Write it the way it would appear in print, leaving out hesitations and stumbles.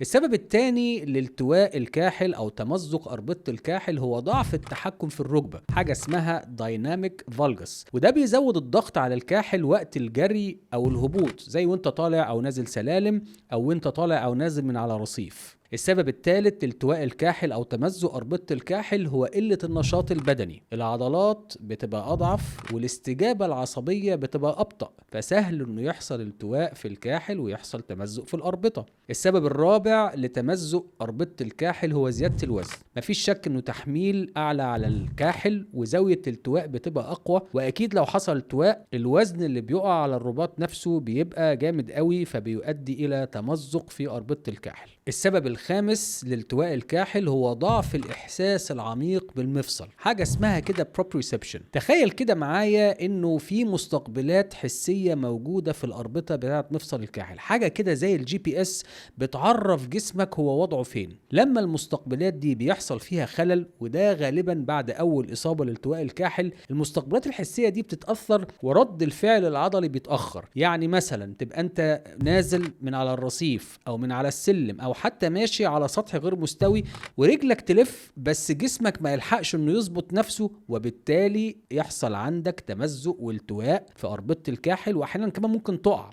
السبب الثاني لالتواء الكاحل او تمزق اربطه الكاحل هو ضعف التحكم في الركبة، حاجة اسمها dynamic valgus، وده بيزود الضغط على الكاحل وقت الجري او الهبوط، زي وانت طالع او نازل سلالم، او وانت طالع او نازل من على رصيف. السبب الثالث لالتواء الكاحل او تمزق اربطه الكاحل هو قلة النشاط البدني. العضلات بتبقى اضعف والاستجابة العصبية بتبقى ابطا، فسهل انه يحصل التواء في الكاحل ويحصل تمزق في الاربطه. السبب الرابع لتمزق اربطه الكاحل هو زيادة الوزن. مفيش شك انه تحميل اعلى على الكاحل وزاويه الالتواء بتبقى اقوى، واكيد لو حصل التواء الوزن اللي بيقع على الرباط نفسه بيبقى جامد قوي، فبيؤدي الى تمزق في اربطه الكاحل. السبب الخامس لالتواء الكاحل هو ضعف الإحساس العميق بالمفصل، حاجة اسمها كده proprioception. تخيل كده معايا إنه في مستقبلات حسية موجودة في الأربطة بتاعة مفصل الكاحل، حاجة كده زي ال GPS بتعرف جسمك هو وضعه فين. لما المستقبلات دي بيحصل فيها خلل، وده غالبا بعد أول إصابة لالتواء الكاحل، المستقبلات الحسية دي بتتأثر ورد الفعل العضلي بيتأخر. يعني مثلا تبقى أنت نازل من على الرصيف أو من على السلم أو حتى ماشي على سطح غير مستوي ورجلك تلف، بس جسمك ما يلحقش انه يظبط نفسه، وبالتالي يحصل عندك تمزق والتواء في اربطه الكاحل، واحيانا كمان ممكن تقع.